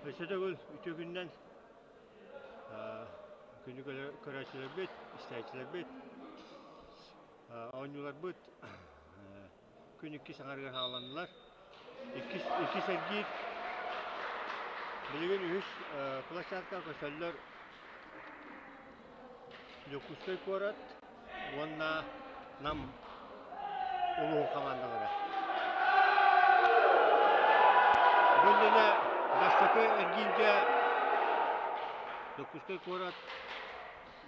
Өссө төгүл үтүө күнүнэн күнү көрөөччүлэрбит, истээччилэрбит, оонньууларбыт күн иккис аҥарыгар хааланнылар. Иккис, иккис эргиир билигин үһүс площадка көсөллөр Дьокуускай куорат уонна Нам улууһун хамаандалара. Бу иннинэ бастакы эргииргэ Дьокуускай куорат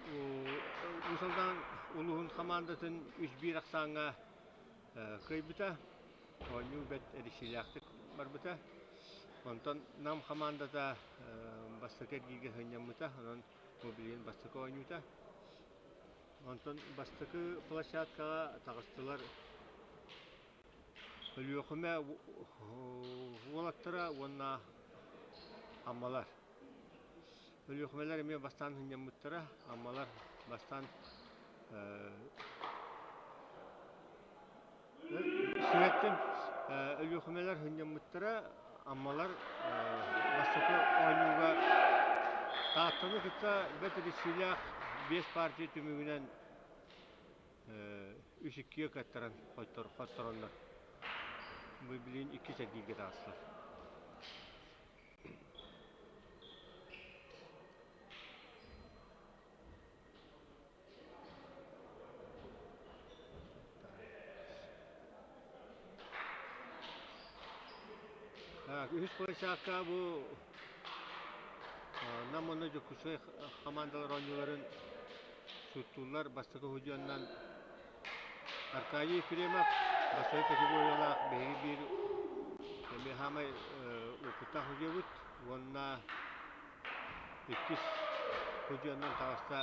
Уус Алдан улууһун хамаандатын 3-1 ахсааҥҥа кыайбыта. Оонньуу бэрт эрийсиилээхтик барбыта. Онтон Нам хамаандата бастакы эргииргэ сынньаммыта. Онон бу билигин бастакы оонньуута. Онтон бастакы площадкаҕа таҕыстылар Өлүөхүмэ уолаттара уонна Аммалар. Өлүөхүмэлэр эмиэ бастаан сынньаммыттара, Аммалар бастаан Сүрэттэн Өлүөхүмэлэр сынньаммыттара, Аммалар бастакы оонньууга Тааттаны кытта бэрт эрийсиилээх биэс партия түмүгүнэн үс иккигэ кыаттаран хоттороннор бу билигин иккис эргииргэ таҕыстылар. Үһүс площадка бу Нам уонна Дьокуускай хамаандалар оонньууларын суттууллар. Бастакы судьуйаннан Аркадий Ефремов бастакы категориялаах биһиги биир эмиэ саамай уопуттаах судьуйабыт уонна Иккис судьуйанан таҕыста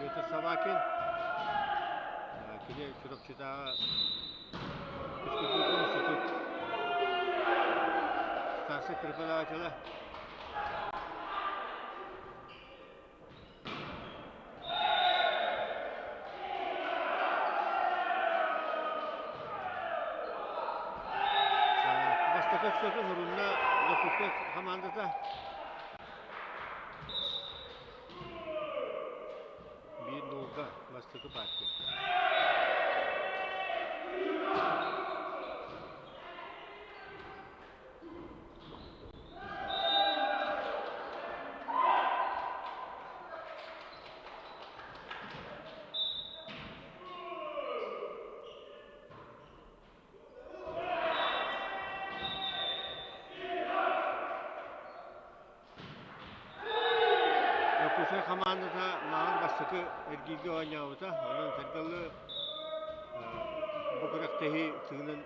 Петр Собакин. Кини Чурапчытааҕы физкультурный институт старшай преподавателэ. Бастакы очкотун урунна Дьокуускай хамаандата. Биир нуулга бастакы партия. Дьокуускай хамаандата мааҕын бастакы эргииргэ оонньообута. Онон Саргылы бу күрэхтэһии тыынын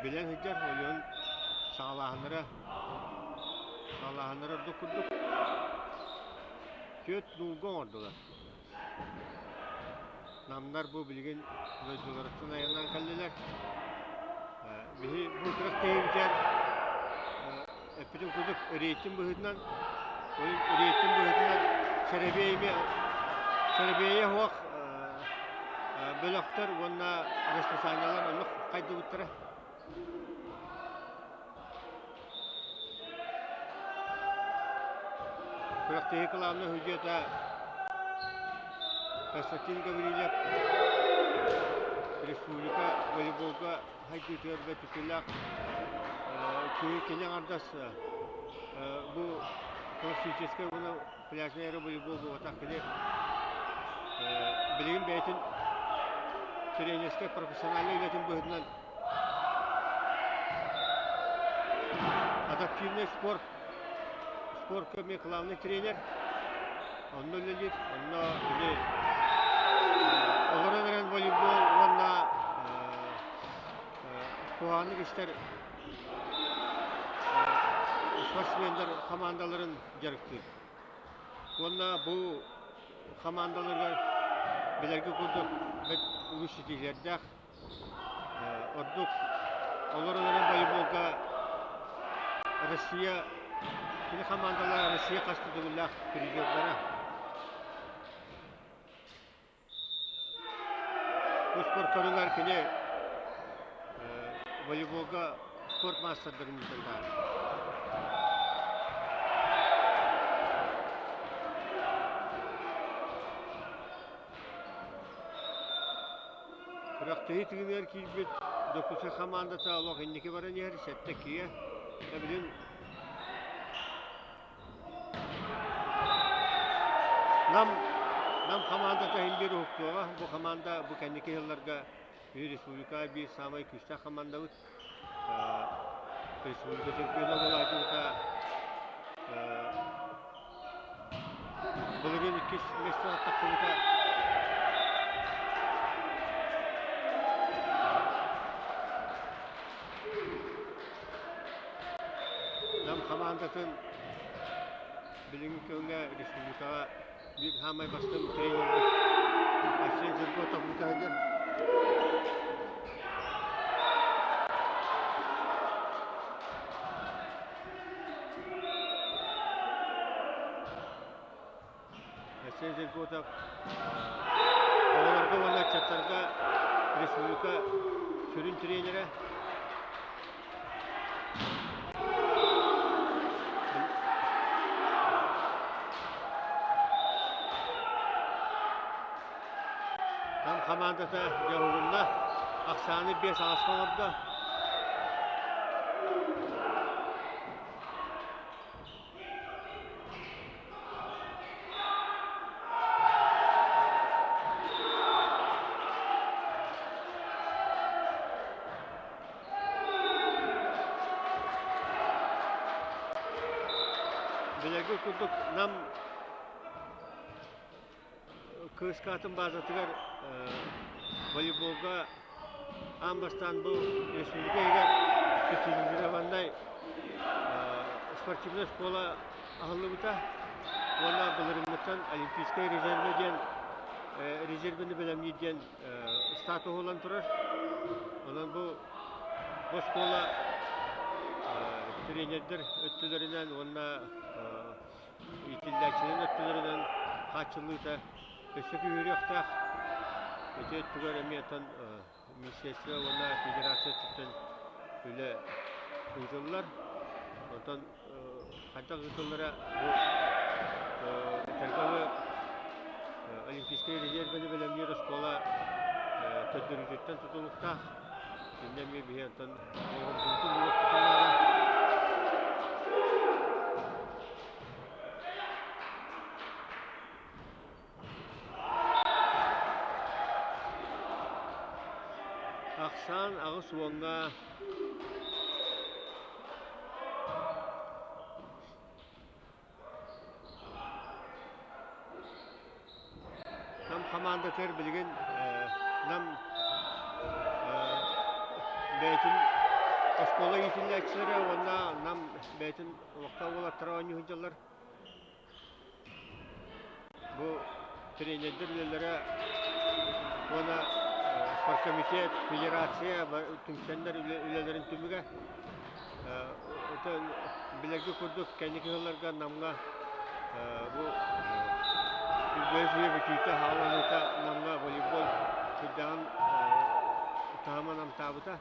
билэн сылдьар, онон саҕалааһыннара саҕалааһыннара ордук курдук. Түөрт нуулга оҥордулар. Намнар бу билигин дойдуларыттан айаннаан кэллилэр. Биһи бу күрэхтэһиибитигэр эппитим курдук рейтинг быһыытынан рейтинг быһыытынан сэрэбиэй эмиэ сэрэбиэйэ суох бөлөхтөр уонна расписаниелар оннук хайдыбыттара. Күрэхтэһии кылаабынай судьуйата Константин Гаврильев республика волейболга хайдыытыгар бөтүтүлээх киһи кини аҥардас бу классическай уонна пляжнай эрэ волейбол буолбатах кини билигин бэйэтин тренерскэй профессиональнай үлэтин быһыытынан адаптивный спорт спорка эмиэ главный тренер онно үлэлиир онно били олорон эрэн волейбол уонна куһаҕаннык истэр спортсменнар хамаандаларын дьарыктыыр. Уонна бу хамаандаларыгар билэргэ курдук бэрт үгүс ситиһиилэрдээх. Ордук олорон эрэн волейболга Россия кини хамаандалара Россия хас да төгүллээх призердара. Бу спорт көрүҥэр кини волейболга спорт маастардарын ыытан таһаарар. Күрэхтэһии тыыныгар киирбит Дьокуускай хамаандата олох инники баран иһэр, сэттэ киэ. Билин Нам Нам хамаандата иһин биир уһуктуоҕа. Бу хамаанда бу кэнники сылларга биир республикаҕа биир саамай күүстээх хамаандабыт. Республика чемпиона буолааччыбыта былырыын иккис миэстэҕэ тахсыбыта. Нам хамаандатын билиҥҥи кэмҥэ республикаҕа биир саамай бастыҥ тренербит Айсен Жерготов ыыта сылдьар. Айсен Жерготов оҕолорго уонна ыччаттарга республика сүрүн тренерэ. Нам хамаандата дьоһугунна ахсааны биэс аҕыска оҥордо. Билэргэ курдук Нам Кыыскаатын базатыгар волейболга аан бастаан бу республика иһигэр специализированнай спортивнай школа аһыллыбыта уонна былырыыҥҥыттан Олимпийскай резервэ диэн резервэни бэлэмниир диэн статуһу ылан турар. Онон бу бу школа тренердэр өттүлэринэн уонна Иитиллээччилэрин өттүлэринэн хааччыллыыта өссө күүһүрүөхтээх. Ити өттүгэр эмиэ оттон министерство уонна федерация өттүттэн үлэ ыытыллар. Онтон хайдах ыытыллара бу этэргэ Олимпийскай резервэни бэлэмниир оскуола көрдөрүүтүттэн тутулуктаах. Иннэ эмиэ биһи онтон болҕомтобутун угуохпутун наада. Ахсаан 80-ҥа Нам хамаандатыгар билигин Нам бэйэтин оскуола иитиллээччилэрэ уонна Нам бэйэтин олохтоох уолаттара оонньуу сылдьаллар. Бу тренердэр үлэлэрэ уонна спорткомитет, федерация түмсэннэр үлэлэрин түмүгэ. Оттон билэргэ курдук кэнники сылларга Намҥа бу Үрдүөс үйэ бүтүүтэ хааланыыта Намҥа волейбол сүрдээҕин таһыма намтаабыта.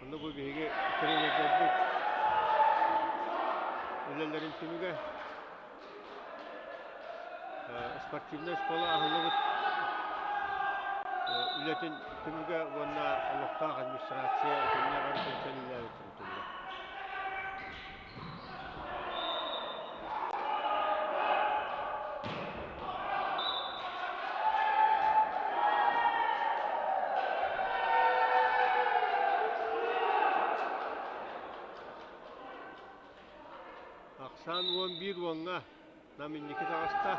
Онно бу биһиги тренердэрбит үлэлэрин түмүгэ спортивнай школа аһыллыбыт үлэтин түмүгэ уонна олохтоох администрация итиннэ бары түмсэн үлэлээбиттэрин түмүгэ. Ахсаан 11 уоҥҥа Нам инники таҕыста.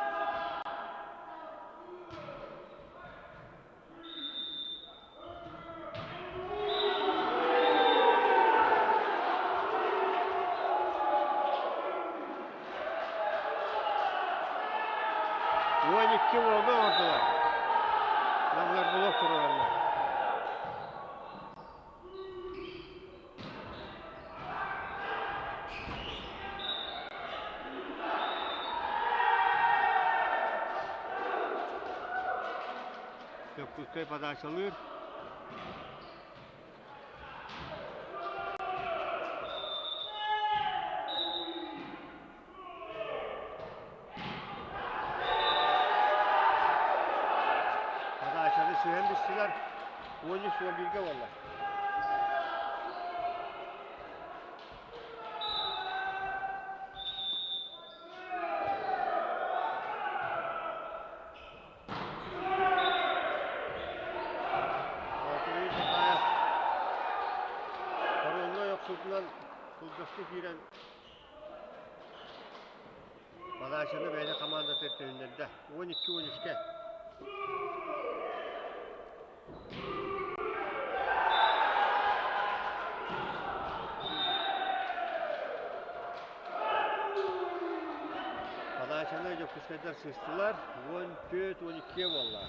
12 уоҥҥа оҥордулар. Намнар блок туруораллар. Дьокуускай подачалыыр. 11-гэ буолла. Анатолий Шатаев паромнай охсуутунан кылгастык киирэн подачаны бэйэтин хамаандатыгар төнүннэрдэ. 12-13-кэ. Подачаны Дьокуускайдар сыыстылар. 14-12 буолла.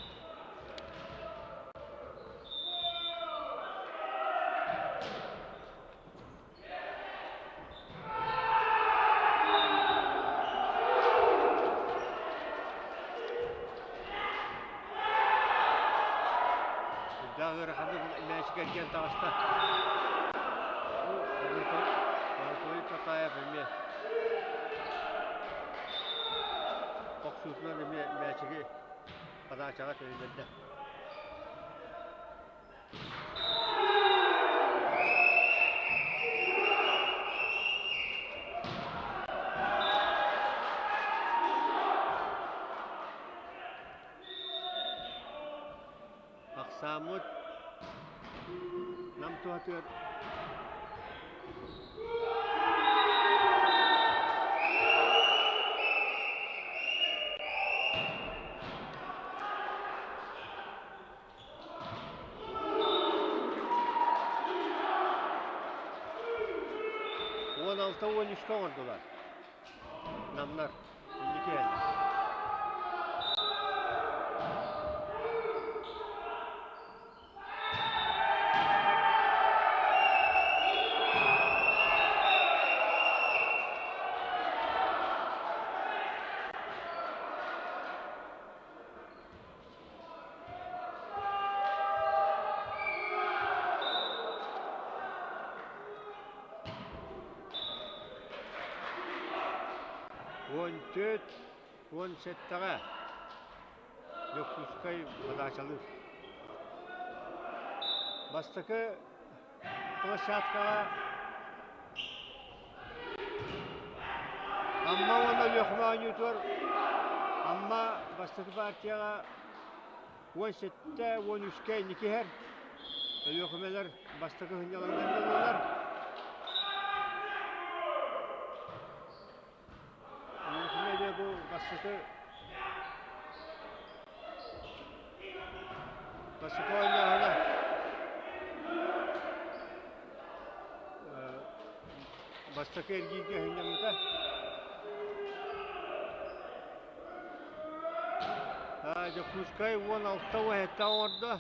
Сүрдээх ыараханнык мээчик эргийэн таҕыста. Анатолий Чатаев эмиэ охсуутунан эмиэ мээчиги подачаҕа төнүннэрдэ. Ахсааммыт Нам туһатыгар 16-13 оҥордулар. Намнар инники иһэллэр. 14, 17-ҕэ Дьокуускай подачалыыр. Бастакы площадкаҕа Амма уонна Өлүөхүмэ оонньуутугар Амма бастакы партияҕа 17-13-кэ инники иһэр. Өлүөхүмэлэр бастакы сынньалаҥнарын ыллылар. Өлүөхүмэ эмиэ бу бастакы бастакы оонньооһуна бастакы эргииргэ сынньаммыта. Дьокуускай 16-17 оҥордо.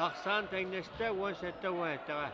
Ахсаан тэҥнэстэ 17-17-ҕэ.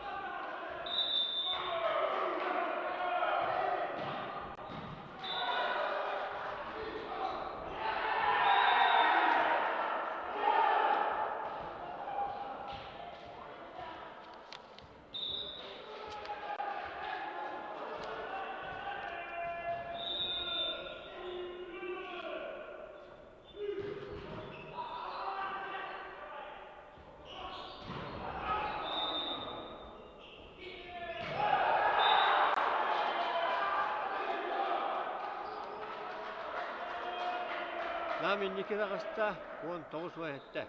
Нам инники таҕыста 19-17.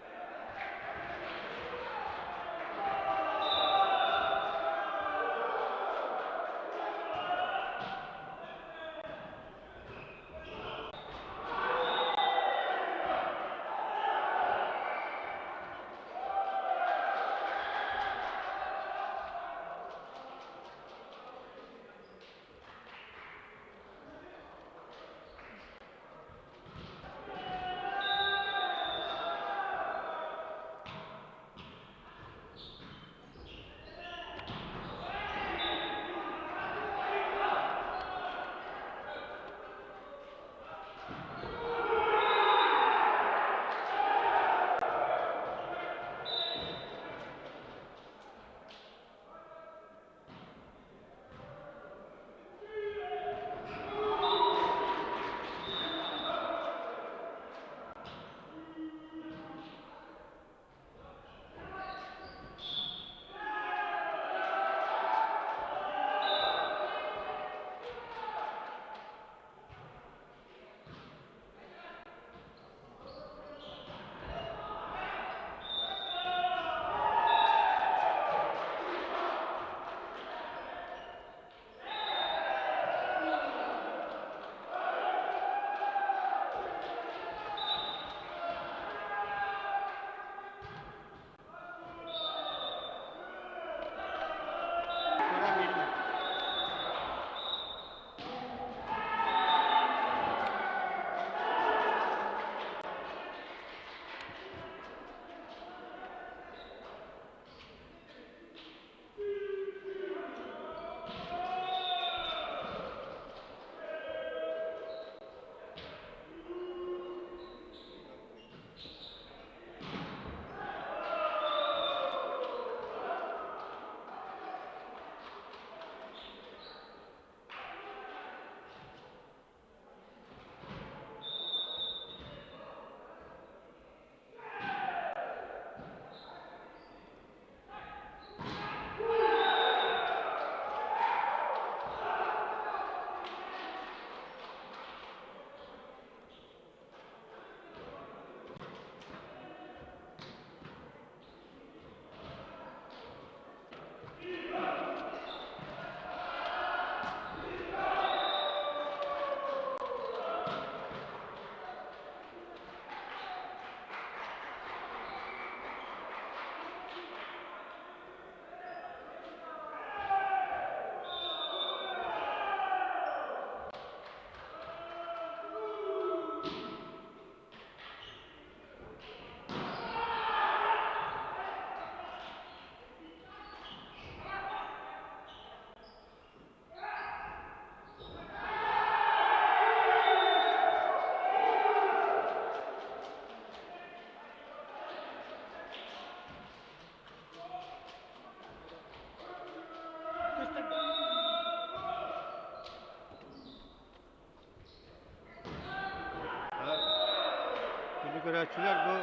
Көрөөччүлэр бу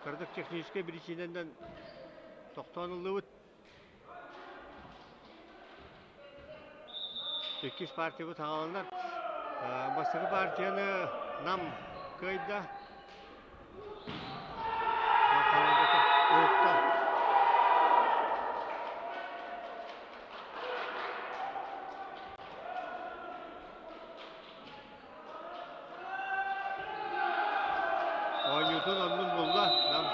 кырдык техническэй биричиинэнэн тохтоон ыллыбыт. Иккис партиябыт хааланнар. Бастакы партияны Нам кыайда. Уһукта. Оонньуутун оннун булла. Нам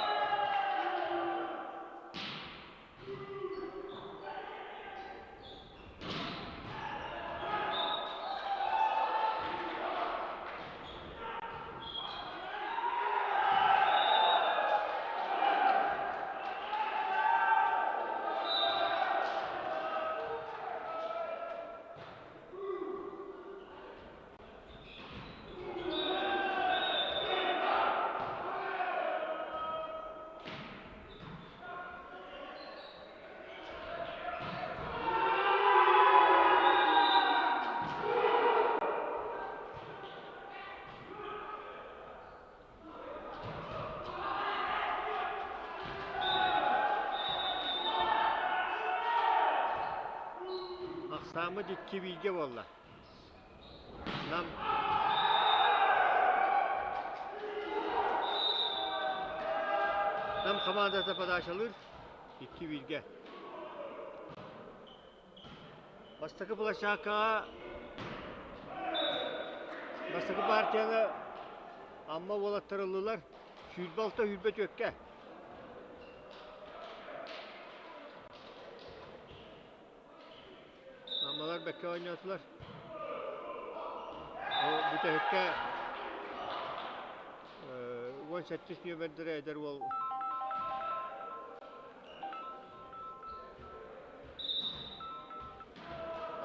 Ахсааммыт икки бииргэ буолла. Нам Нам хамаандата подачалыыр икки бииргэ. Бастакы площадкаҕа бастакы партияны Амма уолаттар ыллылар. 26 24-кэ. Аммалар бэккэ оонньоотулар. Ол бүтэһиккэ 17 нүөмэрдэрэ эдэр уол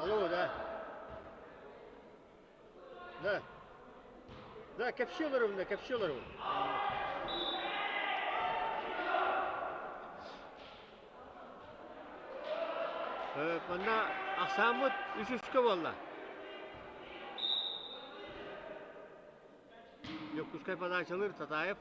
Алло, да. Да. Да, кэпсии олоробун, кэпсии олоробун. Манна ахсааммыт үс үскэ буолла. Дьокуускай подачалыыр Татаев.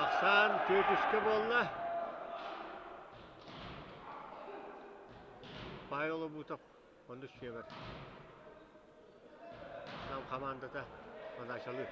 Ахсаан түөрт буолла. Павел Обутов оннук сүөмэр. Нам хамаандата подачалыыр.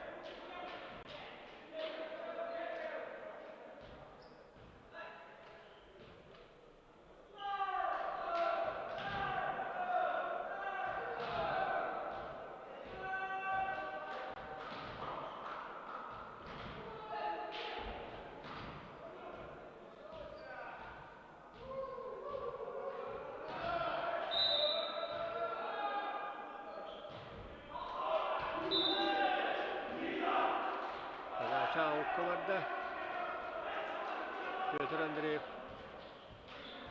Подача аукка барда. Петр Андреев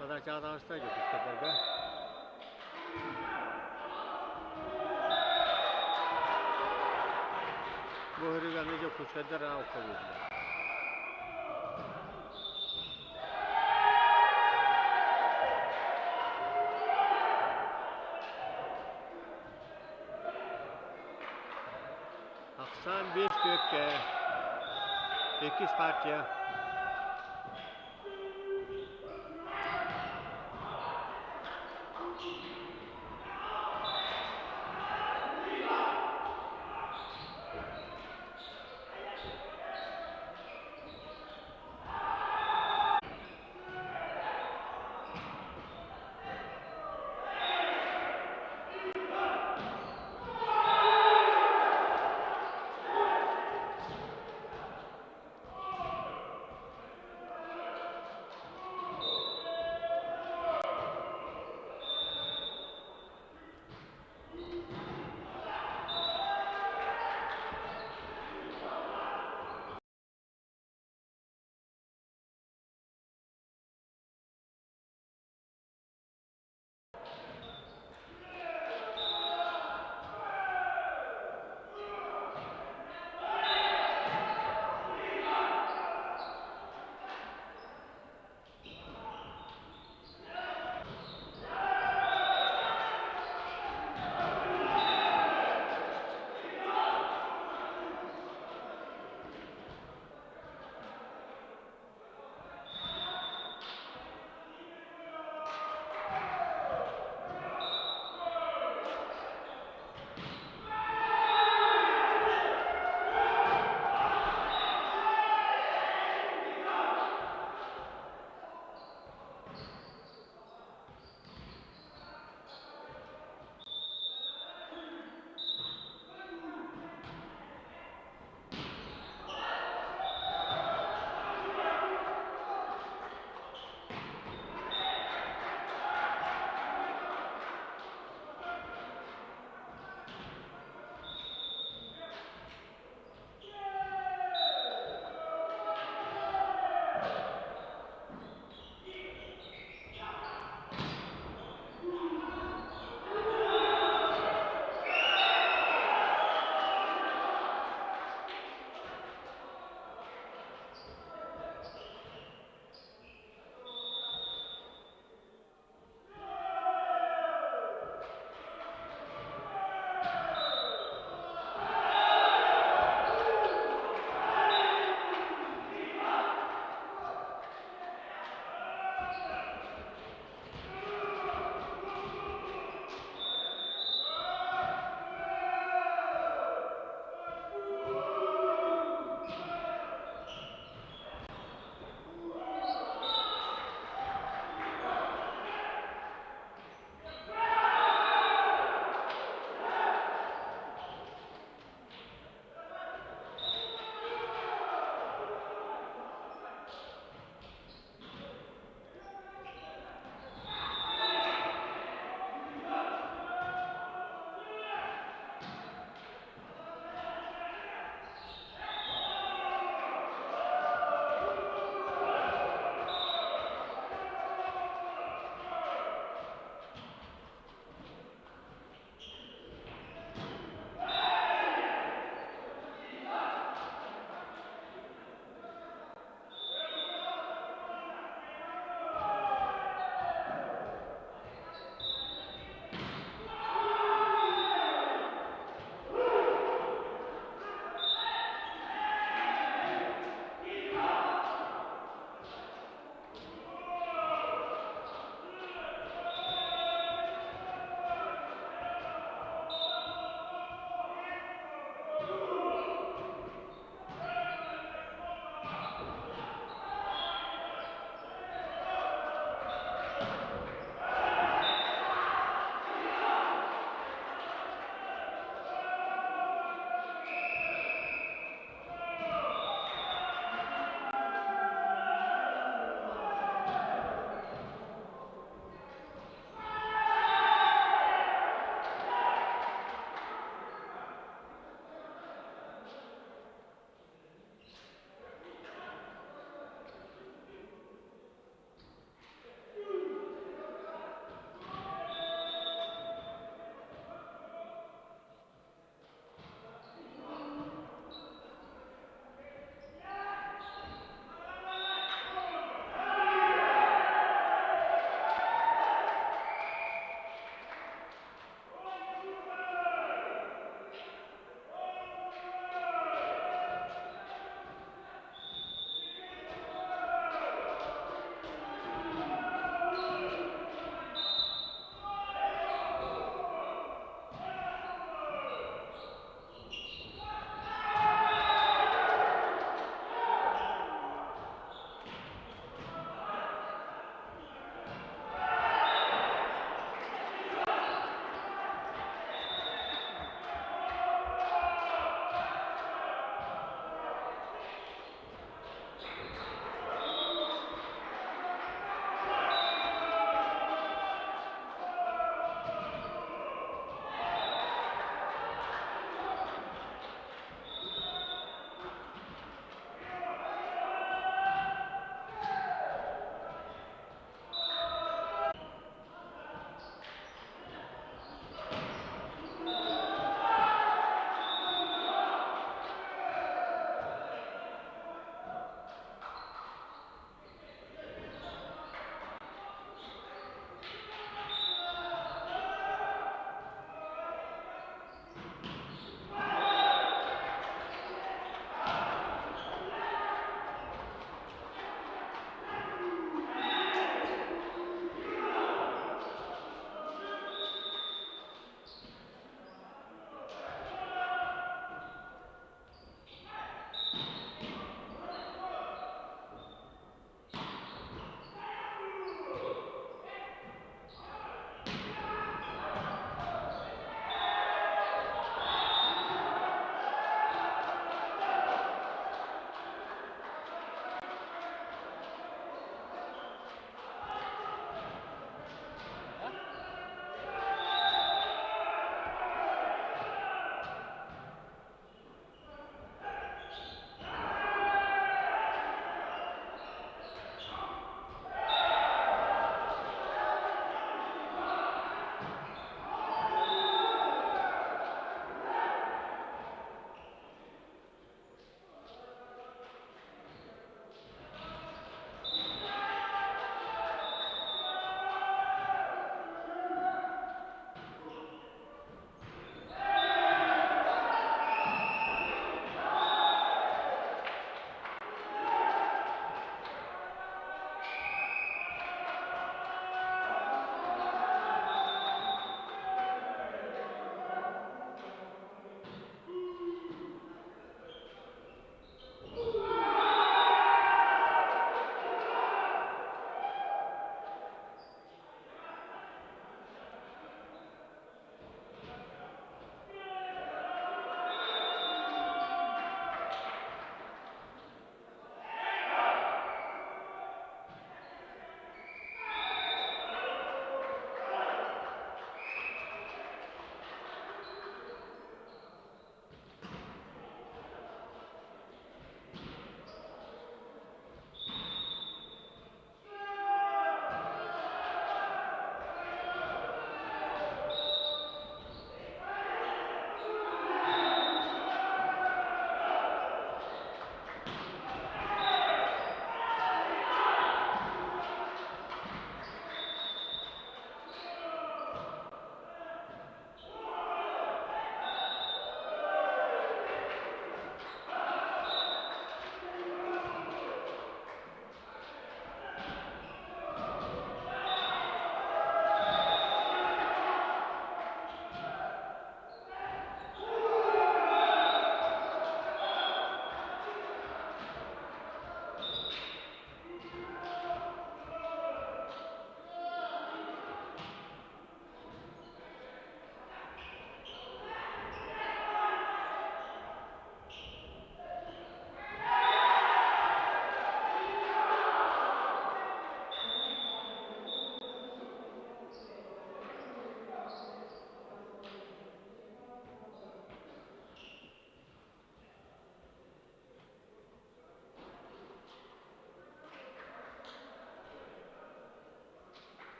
подачаҕа таҕыста Дьокуускайдарга. Бу ырыганы Дьокуускайдар аукка биэрдилэр. Ахсаан 5 түөккэ. Иккис партия.